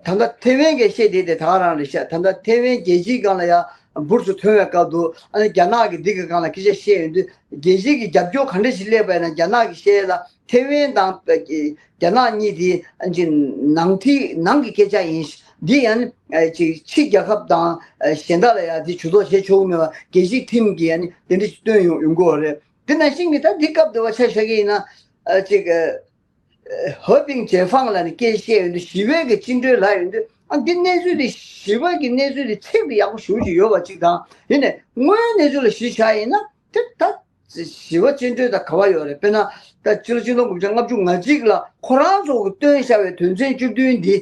ད་ལྟ་ཐེ་ཝན་གྱིས་བཤད་བསྡད་དེ་ད་ག་རང་རེད་ཤག། ད་ལྟ་ཐེ་ཝན་རྒྱལ་སྤྱིའི་སྒང་ལ་ཡ་འབུར་ཚུ་ཐོན་པའི་སྐབས་དུ། ཨ་ནི་རྒྱ་ནག་གིས་འདི་གི་སྒང་ལ་སྐད་ཆ་བཤད་ཡོང་དུས། རྒྱལ་སྤྱིའི་གི་རྒྱབ་སྐྱོར་ག་འདྲ་ཞིག་སླེབས་པ་ཡིན་ན། རྒྱ་ནག་གིས་བཤད་ཡས་ལ་ཐེ་ཝན་དང་རྒྱ་ནག་གཉིས་དེ་ཨ་ཅིག་ནང་ཐིག་ནང་གི་སྐད་ཆ་ཡིན། འདི་ཡང་ཨ་ཅིག་ཕྱི་རྒྱལ་ཁབ་དང་ཨ་གཞན་དག་ལ་ཡང་འདི་ཇུས་གཏོགས་བྱེད་ཆོག་གི་མེད་པ། རྒྱལ་སྤྱིའི་ཁྲིམས་ཀྱིས་ཨ་ནི་དེ་འདྲ་ཞིག་བཏོན་ཡོང་ཡོང་གི་ཡོད་རེད། དེ་ནང་བཞིན་གྱི་ད་འདི་སྐབས་འདི་བ་ཆ་བཞག་གི་ཡིན་ན། ཨ་ཅིག་ཨ་和平解放ལབ་ནས་སྐད་བཤད་ཡོང་དུས། ཞི་བའི་གི་བཅིངས་འགྲོལ་ལབ་ཡོང་དུས། ཨ་འདི་གནས་ཚུལ་འདི་ཞི་བ་གི་གནས་ཚུལ་འདི་ཚིག་འདི་ཡག་པོ་ཞེ་པོ་ཅིག་ཡོད་པ་ཅིག་དང་། ཡིན་ནའི་དངོས་ཡོད་གནས་ཚུལ་ལ་གཞི་བཞག་ཡིན་ན་དེ་ད་ཞི་བ་བཅིངས་འགྲོལ་དང་ག་བ་ཡོད་རེད། དཔེར་ན་ད་ཕྱི་ལོ་ཆིག་སྟོང་དགུ་བརྒྱ་ལྔ་བཅུ་ང་གཅིག་ལ་ཁོ་རང་ཚོ་གིས་བཏོན་བཞག་པའི་དོན་ཚན་བཅུ་བདུན་འདི།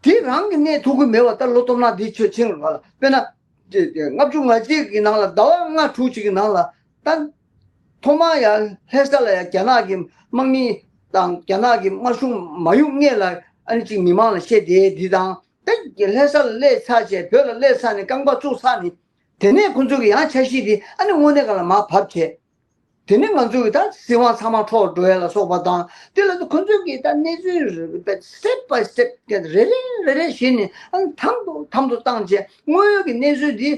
དེ་རང་གི་གནས་ཐུབ་ཀྱི་མེད་པ། ད་ལོ་སྟོང་ཕྲག་འདི་ཆོས་ཆིངས་རེད་བ་ལ། དཔེར་ན་ལྔ་བཅུ་ང་གཅིག་གི་ནང་ལ་ཟླ་བ་ལྔ་དྲུག་ཅིག་གི་ནང་ལ། ད་ཐོག་མར་ཡང་ལྷ་ས་ལ་ཡང་རྒྱ་ནག་གི་དམག་མི་དང་རྒྱ་ནག་གི་དམར་གཞུང་མ་ཡོང་སྔོན་ལ་ཨ་ནི་ཅིག་མི་མང་ལ་བཤད་བསྡད་འདི་དང་། ད་ལྷ་ས་ལ་སླེབས་ཚར་བྱས། བོད་ལ་སླེབས་ཚར་ནས་རྐང་པ་བཙུགས་ཚར་ནས། དེ་ནས་ཁོང་ཚོ་གི་ཡང་འཆར་གཞི་དེ་ཨ་ནི་དངོས་གནས་སྒང་ལ་མར་བབས་བྱས། དེ་ནི་ང་ཚོའི་ད་སྲིད་དབང་ཚང་མ་འཕྲོག་འགྲོ་ཡ་ལ་སོགས་པ་དང་། དེ་ལ་ཁོ་ཚོས་ཀྱིས་ད་གནས་ཚུལ་step by step རེ་རེ་རེ་རེ་བྱས་ནས་ཨ་ནི་དམ་དུ་དམ་དུ་བཏང་རྗེས་དངོས་ཡོད་ཀྱི་གནས་ཚུལ་འདི་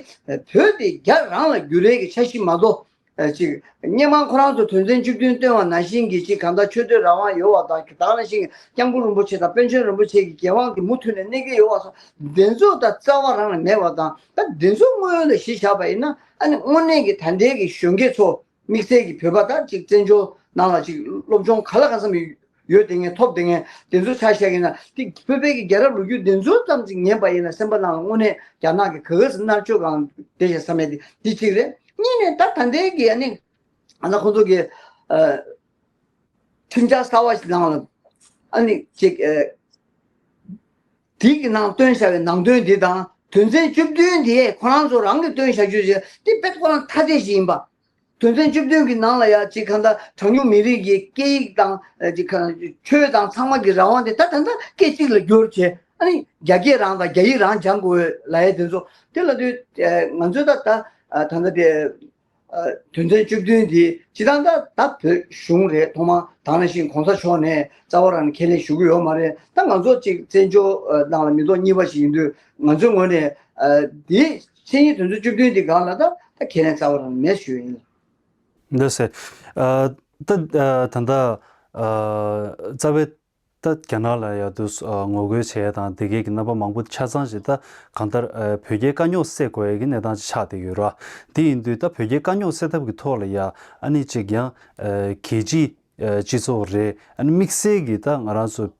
བོད་དེ་རྒྱ་རང་ལ་བསྒྱུར་ཡས་ཀྱི་འཆར་གཞི་མ་གཏོགས། ཨ་ཅིག་སྔོན་མ་ཁོ་རང་ཚོ་དོན་ཚན་བཅུ་བདུན་བཏོན་པ་ནང་བཞིན་གྱི་ཅིག་གང་ལྟར་ཆོས་དད་རང་དབང་ཡོད་པ་དང་། ད་ག་ནང་བཞིན་སྐྱབས་མགོན་རིན་པོ་ཆེ་དང་པཎ་ཆེན་རིན་པོ་ཆེ་གི་འགན་དབང་གིས་མུ་མཐུད་ནས་གནས་ཀྱི་ཡོད་པ་སོགས་འདི་ཚོ་ད་རྩ་བ་རང་ལ་མེད་པ་དང་། ད་འདི་ཚོ་དངོས་ཡོད་ལ་གཞི་བཞག་པ་ཡིན་ན་ཨ་ནི་དངོས་གནས་ཀྱི་ད་ལྟའི་གི་གཞོན་སྐྱེས་ཚོ། དམིགས་བསལ་གྱི་བོད་པ་དག་ཅིག་བཙན་བྱོལ་ནང་ལ་ཅིག་སློབ་སྦྱོང་ག་ལ་གང་འཚམ་ཡོད་བསྡད་མཁན་ཐོབ་བསྡད་མཁན་དེ་ཚོ་ཆ་བཞག་ཡིན་ན། དེ་བོད་པའི་གི་རྒྱལ་རབས་ལོ་རྒྱུས་དེ་ཚོ་ཙམ་ཅིག་ཉན་པ་ཡིན་ན་སེམས་པ་ནང་ལ་དངོས་གནས་རྒྱ་ནག་གི་ག་ག་ཟེ་མནར་གཅོད་གང་བསྡད་ཤག་བསམ་ཡས་དེ་དེ་གཅིག་རེད། གཉིས་ནས་ད་ད་ལྟའི་གི་ཨ་ནི་ཨ་ན་ཁོང་ཚོ་གི་ཨ་ཁྲིམས་འཆར་གསར་བ་ཞིག་ནང་ལ་ཨ་ནི་ཅིག་ཨ་དེ་གི་ནང་བཏོན་བཞག་པའི་ནང་དོན་དེ་དང་དོན་ཚན་བཅུ་བདུན་དེ་ཁོ་རང་ཚོ་རང་གིས་བཏོན་བཞག་རྒྱུ་ཞིག་དེ་དཔེ་ཁོ་རང་ཐ་དད་ཞིག་ཡིན་པ། དོན་ཚན་བཅུ་བདུན་གྱི་ནང་ལ་ཡ་ཅིག་གང་ལྟར་གྲངས་ཉུང་མི་རིགས་ཀྱི་སྐད་ཡིག་དང་ཨ་ཅིག་གང་ཆོས་དང་ཚང་མ་གི་རང་དབང་དེ་ད་ད་ལྟ་སྐད་གཅིག་ལ་བསྒྱུར་བྱས། ཨ་ནི་རྒྱ་སྐད་རང་དང་རྒྱ་ཡིག་རང་སྦྱང་དགོས་ལབ་ཡས་དེ་ཚོ་དེ་ལབ་དུས་ཨ་ང་ཚོས་ད་ད་ཨ་ད་ལྟ་དེ་ཨ་དོན་ཚན་བཅུ་བདུན་དེ་སྤྱིར་བཏང་ད་ད་བོད་གཞུང་རེད། ཐོག་མ་དེ་ནང་བཞིན་གོང་ས་མཆོག་ནས་རྩ་བ་རང་ནས་ཁས་ལེན་ཞུ་གི་ཡོད་མ་རེད། ད་ང་ཚོ་ཅིག་བཙན་བྱོལ་ཨ་ནང་ལ་མི་ཐོག་གཉིས་པ་ཞིག་ཡིན་དུས་ང་ཚོའི་ངོས་ནས་ཨ་དེ་ཆེད་དོན་ཚན་བཅུ་བདུན་དེ་སྒང་ལ་ད་ད་ཁས་ལེན་རྩ་བ་རང་མེད་ཞུ་ཡིན། འདི་ཟེར། ཨ་ད་ཨ་ད་ལྟ་ཨ་རྩ་བའི་ད་རྒྱ་ནག་ལ་ཡ་དུ་ཨ་ངོ་རྒོལ་བྱས་དང་དེ་གའི་གི་རྣམ་པ་མང་པོ་ཆ་ཚང་ཞིག་ད་གང་ལྟར་ཨ་བོད་རྒྱའི་དཀའ་རྙོག་སེལ་དགོས་ཡ་གི་གནས་སྟངས་ཅིག་ཆགས་བསྡད་ཡོད་ར། དེ་ཡིན་དུས་ད་བོད་རྒྱའི་དཀའ་རྙོག་སེལ་ཐབས་ཀྱི་ཐོག་ལ་ཡ་ཨ་ནི་ཅིག་ཡང་ཨ་རྒྱལ་སྤྱིའི་ཨ་སྤྱི་ཚོགས་རེད། ཨ་ནི་དམིགས་བསལ་གྱི་ད་ང་རང་ཚོ་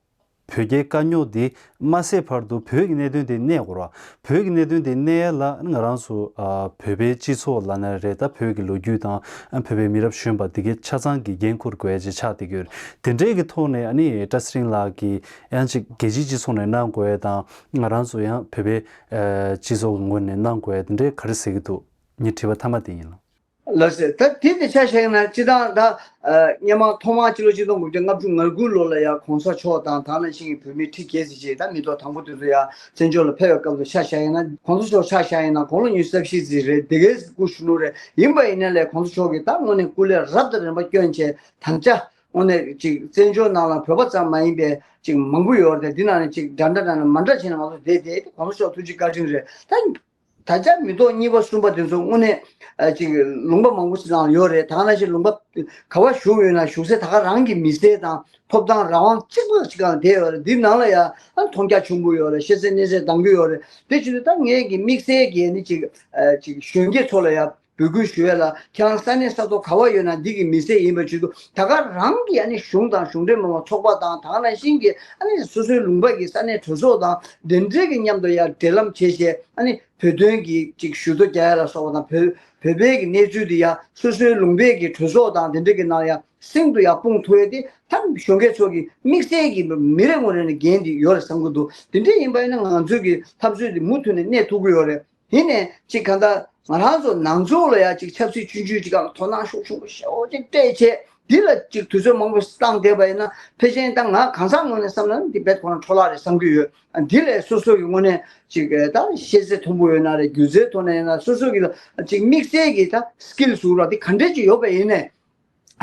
བོད་རྒྱའི་དཀའ་རྙོག་འདི་མ་སེལ་བར་དུ་བོད་ཀྱི་གནད་དོན་དེ་གནས་དགོས་ར། བོད་ཀྱི་གནད་དོན་དེ་གནས་ཡ་ལ་ང་རང་ཚོ་ཨ་བོད་པའི་སྤྱི་ཚོགས་ལབ་ན་རེད། ད་བོད་ཀྱི་ལོ་རྒྱུས་དང་ཨ་བོད་པའི་མི་རབས་གཞོན་པ་དེ་གའི་ཆ་ཚང་གི་འགན་འཁུར་དགོས་ཡ་ཅིག་ཆགས་བསྡད་ཀྱི་ཡོད་རེད། དེ་འདྲའི་གི་ཐོག་ནས་ཨ་ནི་བཀྲ་ཚེ་རིང་ལགས་ཀྱིས་ཡང་ཅིག་རྒྱལ་སྤྱིའི་སྤྱི་ཚོགས་ནས་གནང་དགོས་ཡ་དང་ང་རང་ཚོ་ཡང་བོད་པའི་ཨ་སྤྱི་ཚོགས་ཀྱི་ངོས་ནས་གནང་དགོས་ཡ་དེ་འདྲའི་ག་རེ་ཟེར་གྱི་འདུག་ངའི་དྲི་བ་མཐའ་མ་དེ་ཡིན་ལ། ལགས་སེ། ད་དེ་དེ་ཆ་བཞག་ན་སྤྱིར་བཏང་ད་ཨ་སྔོན་མ་ཐོག་མར་སྤྱི་ལོ་ཆིག་སྟོང་དགུ་བརྒྱ་ལྔ་བཅུ་ང་དགུ་ལོ་ལ་ཡང་གོང་ས་མཆོག་དང་དེ་ནང་བཞིན་གྱི་བོད་མི་ཁྲི་བརྒྱད་ཙམ་ཅིག་ད་མི་ཐོག་དང་པོ་དེ་ཚོ་ཡང་བཙན་བྱོལ་ལ་ཕེབས་པའི་སྐབས་སུ་ཆ་བཞག་ཡིན་ན། གོང་ས་མཆོག་ཆ་བཞག་ཡིན་ན་དགུང་ལོ་ཉི་ཤུ་རྩ་བཞི་ཙམ་རེད། དེ་གའི་སྐུ་གཞོན་ནུ་རེད། ཡིན་པ་ཡིན་ན་ལས་གོང་ས་མཆོག་གིས་ད་དངོས་གནས་སྐུ་ལས་རབ་དང་རིམ་པ་བསྐྱོན་བྱས་དམ་བཅའ་དངོས་གནས་ཅིག་བཙན་བྱོལ་ནང་ལ་བོད་པ་ཙམ་མ་ཡིན་པའི་ཅིག་མང་པོ་ཡོད་རེད། དེ་ནང་ནས་ཅིག་འདྲ་འདྲ་འདྲ་འདྲ་མ་འདྲ་བྱས་ནས་ང་ཚོ་བསྡད་དེ་གོང་ས་མཆོག་ཐུགས་རྗེ་བཀའ་དྲིན་རེད། ད་ད་ཆ་མི་ཐོག་གཉིས་པ་གསུམ་པ་དེ་ཚོ་དངོས་གནས་ཨ་ཅིག་ལུང་པ་མང་པོ་ཞིག་ནང་ཡོད་རེད། ད་ག་ནང་བཞིན་ལུང་པ་ག་བ་བཞུགས་ཡོད་ན་བཞུགས་སའི་ད་ག་རང་གི་མི་ཚེ་དང་ཐོབ་ཐང་རང་དབང་གཅིག་པ་ཞིག་གང་བསྡད་ཡོད་རེད། འདི་ནང་ལ་ཡང་ཨ་མཐོང་རྒྱ་ཆེན་པོ་ཡོད་རེད། ཤེས་ཚད་གནས་ཚད་འདང་གི་ཡོད་རེད། དེ་བྱེད་དུས་ད་ངས་ཀྱི་དམིགས་བསལ་གྱི་ནི་ཅིག་ཨ་ཅིག་གཞོན་སྐྱེས་ཚོ་ལ་ཡང་འབོད་སྐུལ་ཞུ་ཡས་ལ། ཁྱེད་རང་ས་གནས་ས་ཐོག་ག་བ་ཡོད་ན་འདི་གི་མི་ཚེ་ཡིན་པ་བྱེད་དུས་ད་ག་རང་གི་ཨ་ནི་གཞུང་དང་གཞུང་འབྲེལ་མ་ཡིན་པ་ཚོགས་པ་དང་། ད་ག་ནང་བཞིན་གྱི་ཨ་ནི་སོ་སོའི་ལུང་པ་གི་ས་གནས་གྲོས་ཚོགས་དང་དེ་འདྲའི་གི་མཉམ་དུ་ཡང་འབྲེལ་ལམ་བྱས་བྱས་ཨ་ནི་བོད་དོན་གྱི་ཅིག་ཞུ་གཏུག་རྒྱག་ཡ་ལ་སོགས་པ་དང་། བོད་བོད་པའི་གི་གནས་ཚུལ་འདི་ཡང་སོ་སོའི་ལུང་པའི་གི་གྲོས་ཚོགས་དང་དེ་འདྲ་གི་ནང་ཡང་སིང་དུ་ཡང་སྤུངས་ཐུབ་ཡ་དེ་ད་གཞོན་སྐྱེས་ཚོ་གི་དམིགས་བསལ་གྱི་མི་རེ་ངོ་རེ་ནས་འགན་འདི་ཡོད་རེད་བསམ་གྱི་འདུག་དེ་འདྲ་ཡིན་པ་ཡིན་ན་ང་ཚོའི་གི་འཐབ་རྩོད་འདི་མུ་མཐུད་ནས་གནས་ཐུབ་ཀྱི་ཡོད་རེད། ཡིན་ནས་ཅིག་གང་ལྟར་ང་རང་ཚོ་ནང་ཚོགས་ལ་ཡང་ཅིག་ཆབ་སྲིད་ཆུང་ཆུང་ཅིག་གང་དོ་སྣང་ཤུགས་ཆེན་པོ་ཞེ་པོ་ཅིག་སྤྲད་བྱས། འདི་ལ་ཅིག་དུས་ཚོད་མང་པོ་བཏང་བསྡད་པ་ཡིན་ན་ཕལ་ཆེར་ད་ང་གང་ཟག་ངོས་ནས་བསམ་ན་འདི་རྦད་ཁོ་རང་འཕྲོ་བརླག་རེད་བསམ་གྱི་ཡོད། འདི་ལས་སོ་སོ་གི་ངོས་ནས་ཅིག་ད་ཤེས་ཚད་མཐོན་པོ་ཡོད་ན་རེད། སྒྱུ་རྩལ་ཐོག་ནས་ཡིན་ན་སོ་སོ་གི་ལ་ཅིག་དམིགས་བསལ་གྱི་ད་སི་ཀིལ་ཟུར་ར་འདི་ག་འདྲས་ཅིག་ཡོད་པ་ཡིན་ནས།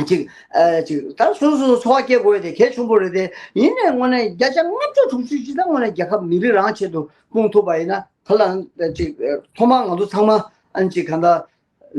ཅིག་ཨ་ཅིག་ད་སོ་སོ་འཚོ་བ་སྐྱེལ་དགོས་དེ་གལ་ཆེན་པོ་རེད་དེ། ཡིན་ནའི་དངོས་གནས་བརྒྱ་ཆ་ལྔ་བཅུ་དྲུག་ཅུ་ཅིག་ད་དངོས་གནས་རྒྱལ་ཁབ་མི་རིགས་རང་ཆེད་དུ་སྤུངས་ཐུབ་པ་ཡིན་ན། ག་ལ་ཅིག་ཐོག་མར་ང་ཚོ་ཚང་མ་ཨ་ནི་ཅིག་གང་ལྟར་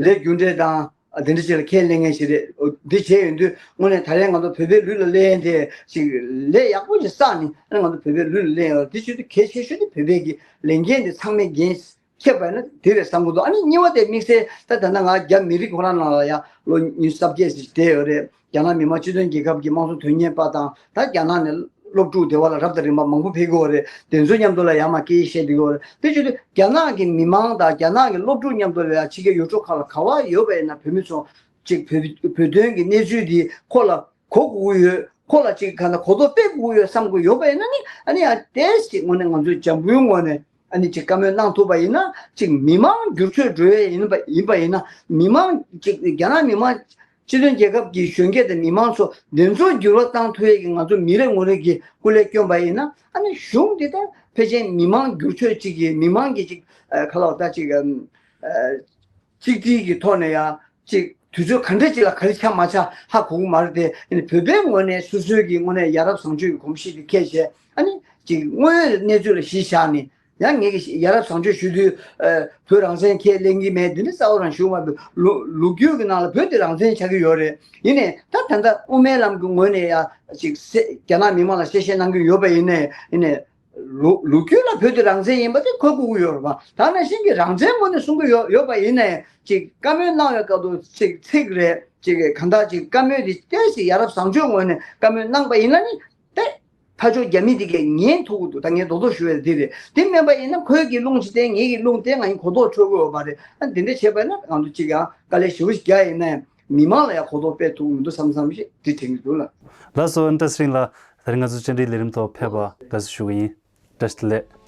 ལས་རྒྱུ་འབྲས་དང་དེ་འདྲ་ཅིག་ལ་ཁས་ལེན་མཁན་ཞིག་རེད། འདི་བྱས་ཡོང་དུས་དངོས་གནས་ད་རེས་ང་ཚོ་བོད་པའི་ལུས་ལ་ལེན་དེ་ཅིག་ལས་ཡག་པོ་ཞིག་བསགས་ནས་ཨ་ནི་ང་ཚོ་བོད་པའི་ལུས་ལ་ལེན་ཡོད། འདི་བྱེད་དུས་གལ་ཆེ་ཤོས་དེ་བོད་པའི་གི་ལས་འགན་དེ་ཚང་མས་འགན་འཁྱེར་བ་ཡིན་ན་དེ་རེད་བསམ་གྱི་འདུག་ཨ་ནི་གཉིས་པ་དེ་དམིགས་བསལ་ད་ད་ལྟ་ང་རྒྱ་མི་རིགས་ཁོ་རང་ནང་ལ་ཡང་ལོ་ཉི་ཤུ་རྩ་བརྒྱད་ཙམ་བསྡད་ཡོད་རེད། རྒྱ་ནག་མི་དམངས་སྤྱི་མཐུན་རྒྱལ་ཁབ་ཀྱི་དམངས་གཙོ་དོན་གཉེར་པ་དང་། ད་རྒྱ་ནག་ནས་སློབ་ཕྲུག་དེ་བ་ལ་རབ་དང་རིམ་པ་མང་པོ་ཕེབས་ཀྱི་ཡོད་རེད། དེ་ཚོ་མཉམ་དུ་ལ་ཡར་མར་སྐད་ཡིག་བཤད་བསྡད་ཀྱི་ཡོད་རེད། དེ་བྱེད་དུས་རྒྱ་ནག་གི་མི་མང་དང་རྒྱ་ནག་གི་སློབ་ཕྲུག་མཉམ་དུ་ལ་ཡང་ཕྱི་རྒྱལ་ཡུལ་གྲུ་ཁག་ལ་ག་བ་ཡོད་པ་ཡིན་ན་བོད་མི་ཚོ་ཅིག་བོད་བོད་དོན་གྱི་གནས་ཚུལ་འདི་ཁོ་ལ་གོ་དགོས་ཀྱི་ཡོད། ཁོ་ལ་ཅིག་ག་ན་གོ་རྟོགས་སྤེལ་དགོས་ཀྱི་ཡོད་བསམ་གྱི་ཡོད་པ་ཡིན་ན་ནི། ཨ་ནི་ཡང་ཏོག་ཙམ་དངོས་གནས་ང་ཚོའི་འཇམ་པོའི་ངོས་ནས་ཨ་ནི་ཅིག་བཀའ་མོལ་གནང་ཐུབ་པ་ཡིན་ན། ཅིག་མི་མང་བསྒྱུར་བཅོས་འགྲོ་ཡས་ཡིན་པ་ཡིན་པ་ཡིན་ན། མི་མང་ཅིག་རྒྱ་ནག་མི་མང་སྤྱི་མཐུན་རྒྱལ་ཁབ་ཀྱི་གཞོན་སྐྱེས་དང་མི་མང་ཚོ་འདི་ཚོ་འགྱུར་བ་བཏང་ཐུབ་ཡས་ཀྱི་ང་ཚོ་མི་རེ་ངོ་རེ་གི་སྐུ་ལས་བསྐྱོན་པ་ཡིན་ན། ཨ་ནི་གཞུང་འདི་ད་ཕལ་ཆེར་མི་མང་བསྒྱུར་བཅོས་ཅིག་གི་མི་མང་གི་ཅིག་ཨ་ག་ལ་བ་ད་ཅིག་ཨ་གཅིག་སྒྲིལ་གྱི་ཐོག་ནས་ཡང་ཅིག་ དུས་ཚོད་ག་འདྲ་ཅིག་ལ་ག་རེ་ཆགས་མ་ཆགས་ཧ་གོ་གི་མ་རེད་དེ། ཨ་ནི་བོད་པའི་ངོས་ནས་སོ་སོའི་གི་དངོས་གནས་ཡ་རབས་བཟང་སྤྱོད་ཀྱི་གོམས་གཤིས་དེ་ཁས་བྱས། ཨ་ནི་ཅིག་དངོས་ཡོད་གནས་ཚུལ་ལ་གཞི་བཞག་ནས། ཡང་ངེད་ཀྱིས་ཡ་རབས་བཟང་སྤྱོད་ཞུ་དུས། ཨ། བོད་རང་བཙན་ཁས་ལེན་གྱི་མེད། འདི་འདྲ་རྩ་བ་རང་ཞུ་མ་འདུག། ལོ་ལོ་རྒྱུས་ཀྱི་ནང་ལ་བོད་དེ་རང་བཙན་ཆགས་ཀྱི་ཡོད་རེད། ཡིན་ནའི་ད་ད་ལྟ་དབུ་མའི་ལམ་གྱི་ངོས་ནས་ཡ་ཅིག་སེ་རྒྱ་ནག་མི་མང་ལ་གསལ་བཤད་གནང་གི་ཡོད་པ་ཡིན་ནའི། ཡིན་ནའི་ལོ་ལོ་རྒྱུས་ལ་བོད་དེ་རང་བཙན་ཡིན་པ་དེ་ཁོ་གོ་གི་ཡོད་རེད་པ། ད་ནང་བཞིན་གྱི་རང་བཙན་ངོས་ནས་གསུང་གི་ཡོད་ཡོད་པ་ཡིན་ནའི། ཅིག་བཀའ་མོལ་གནང་བའི་སྐབས་དུ་ཅིག་ཚིག་རེད། ཅིག་གང་ལྟར་ཅིག་བཀའ་མོལ་དེ་ཏོག་ཙམ་ཡ་རབས་བཟང་སྤྱོད་ངོས་ནས་བཀའ་མོལ་གནང་པ་ཡིན་ན་ནི། དེ་ཕར་ཕྱོགས་རྒྱ་མི་དེ་གས་ཉན་ཐུབ་ཀྱི་འདུག། ད་ངས་རྡོག་རྡོག་ཞུ་བའི་དེ་རེད། དེ་མིན་པ་ཡིན་ན་ཁོའི་གི་རླུང་ཅིག་བསྟན། ངེད་ཀྱི་རླུང་བསྟན། ང་ཡི་གོ་རྟོགས་འཕྲོད་ཀྱི་ཡོད་པ་རེད། ཨ། འདི་འདྲ་བྱས་པ་ན་ང་ཚོ་ཅིག་ཡང་དཀའ་ལས་ཞེ་པོ་ཞིག་རྒྱག་ཡིན་ན་ཡང་མི་མང་ལ་ཡང་གོ་རྟོགས་སྤེལ་ཐུབ་ཀྱི་མི་འདུག་བསམ་བསམ་ཞིག་དེ་དྲན་གྱི་འདུག་ལ། ལགས་སོ། བཀྲ་ཤིས་སེང་ལགས། ད་རིང་ང་ཚོ་བཅར་འདྲིའི་ལས་རིམ་ཐོག་ཕེབས་པ་དགའ་བསུ་ཞུ་གི་ཡིན། བཀྲ་ཤིས་བདེ་ལེགས།